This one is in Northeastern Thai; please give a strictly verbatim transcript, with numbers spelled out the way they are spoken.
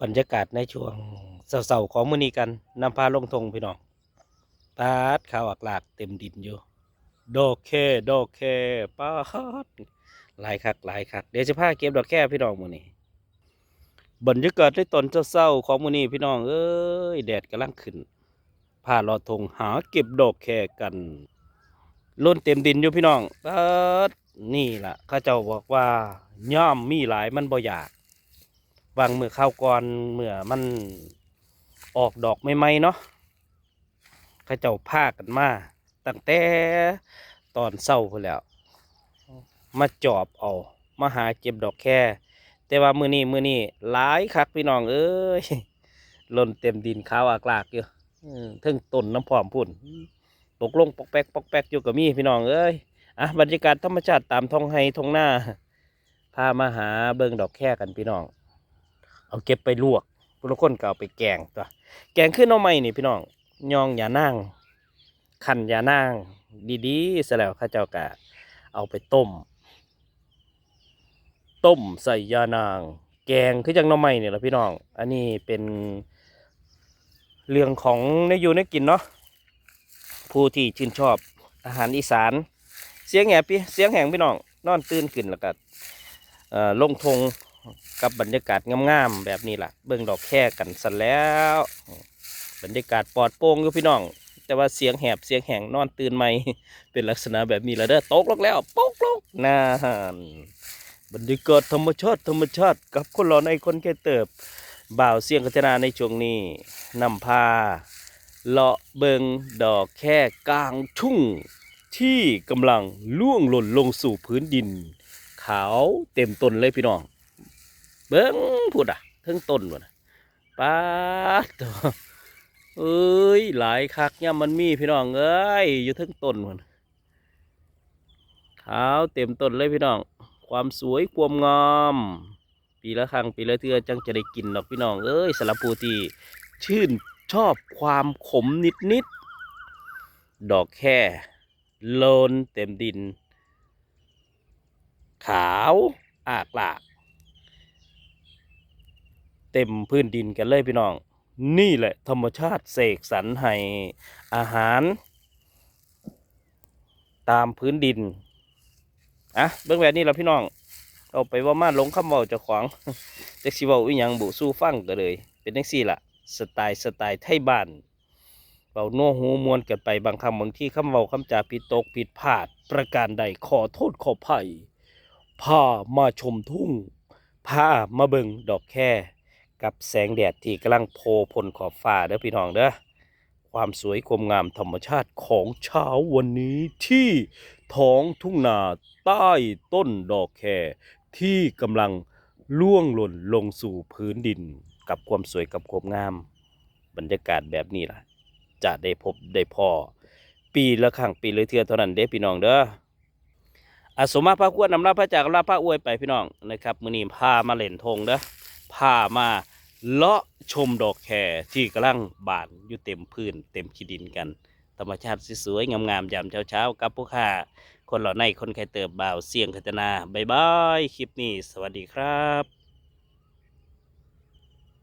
บรรยากาศในช่วงเช้าๆของมื้อนี้กัน นำพาลงท่งพี่น้อง ปาด ขาวอักลากเต็มดินอยู่ ดอกแค ดอกแค ปาด หลายคัก หลายคัก เดี๋ยวสิพาเก็บดอกแคพี่น้องมื้อนี้ บรรยากาศในตอนเช้าๆของมื้อนี้พี่น้องเอ้ย แดดกำลังขึ้น พาเลาะท่งหาเก็บดอกแคกัน หล่นเต็มดินอยู่พี่น้อง ปาด นี่ล่ะ เขาเจ้าบอกว่า ย่ามมีหลายมันบ่อยาก บางมื้อคราวก่อน เมื่อมันออกดอกใหม่ๆเนาะ เขาเจ้าพากันมาตั้งแต่ตอนเช้าพู้นแหล้ว มาจอบเอา มาหาเก็บดอกแค แต่ว่ามื้อนี้ มื้อนี้หลายคักพี่น้องเอ้ย หล่นเต็มดินขาวอักลากอยู่ อืม เทิงต้นนำพร้อมพู้น ตกลงปอกแป๊กปอกแป๊กอยู่ก็มีพี่น้องเอ้ย อ่ะ บรรยากาศธรรมชาติตามท้องไร่ท้องนา พามาหาเบิ่งดอกแคกันพี่น้อง เอาเก็บไปลวก ผู้ลางคนก็เอาไปแกงตั๊ว แกงคือหน่อไม้นี่พี่น้อง ย่องยานาง คั่นยานางดีๆ ซะแล้วเขาเจ้าก็เอาไปต้ม ต้มใส่ยานาง แกงคือจั่งหน่อไม้นี่ล่ะพี่น้อง อันนี้เป็นเรื่องของแนวอยู่แนวกินเนาะ ผู้ที่ชื่นชอบอาหารอีสาน เสียงแหบพี่ เสียงแหบพี่น้อง นอนตื่นขึ้นแล้วก็ เอ่อ ลงท่งกับบรรยากาศงามๆแบบนี้ล่ะ เบิ่งดอกแคกันซั้นแหล้ว บรรยากาศปลอดโปร่งอยู่พี่น้อง แต่ว่าเสียงแหบเสียงแหบ นอนตื่นใหม่ เป็นลักษณะแบบนี้ล่ะเด้อ ตกลงแล้ว ปกลง นั่น บรรยากาศธรรมชาติ ธรรมชาติ กับคนหล่อในคนแก่เติบ บ่าวเสียงคันธนาในช่วงนี้ นำพา เลาะเบิ่งดอกแคกลางทุ่ง ที่กำลังร่วงหล่นลงสู่พื้นดิน ขาวเต็มต้นเลยพี่น้อง เบิ่งพู้นน่ะ เทิงต้นพู้นน่ะ ปาดโธ่ เอ้ย หลายคัก ย่ามมันมีพี่น้องเอ้ย อยู่เทิงต้นพู้น ขาวเต็มต้นเลยพี่น้อง ความสวยความงาม ปีละครั้งปีละเทื่อจั่งจะได้กินดอกพี่น้องเอ้ย สำหรับผู้ที่ชื่นชอบความขมนิดๆ ดอกแคหล่นเต็มดิน ขาวอักลาก เต็มพื้นดินกันเลยพี่น้อง นี่แหละธรรมชาติเสกสรรให้อาหาร ตามพื้นดิน อ่ะ เบิ่งแบบนี้ล่ะพี่น้อง เว้าไปเว้ามาหลงคำเว้าเจ้าของ จักสิเว้าอีหยังบุสู่ฟังก็เลย เป็นจั่งซี้ล่ะ สไตล์ สไตล์ไทบ้าน เว้านัวฮูม่วนกันไป บางครั้งบางทีคำเว้าคำจาผิดตกผิดพลาดประการใด ขอโทษขออภัย พามาชมทุ่ง พามาเบิ่งดอกแค กับแสงแดดที่กำลังโผล่พ้นขอบฟ้าเด้อพี่น้องเด้อ ความสวยความงามธรรมชาติของเช้าวันนี้ที่ท้องทุ่งนาใต้ต้นดอกแค ที่กำลังร่วงหล่นลงสู่พื้นดิน กับความสวยกับความงาม บรรยากาศแบบนี้ล่ะ จะได้พบได้พ้อปีละครั้งปีละเทื่อเท่านั้นเด้พี่น้องเด้อ อาสมมาพาควรนำลาพาจากลาพาอวยไปพี่น้องนะครับ มื้อนี้พามาเล่นท่งเด้อ พามาเลาะชมดอกแคที่กำลังบานอยู่เต็มพื้นเต็มขี้ดินกัน ธรรมชาติสวยๆงามๆยามเช้าๆ กับผู้ข้าคนหล่อในคนแก่เติบ บ่าวเสียงคันธนา บ๊ายบาย คลิปนี้ สวัสดีครับ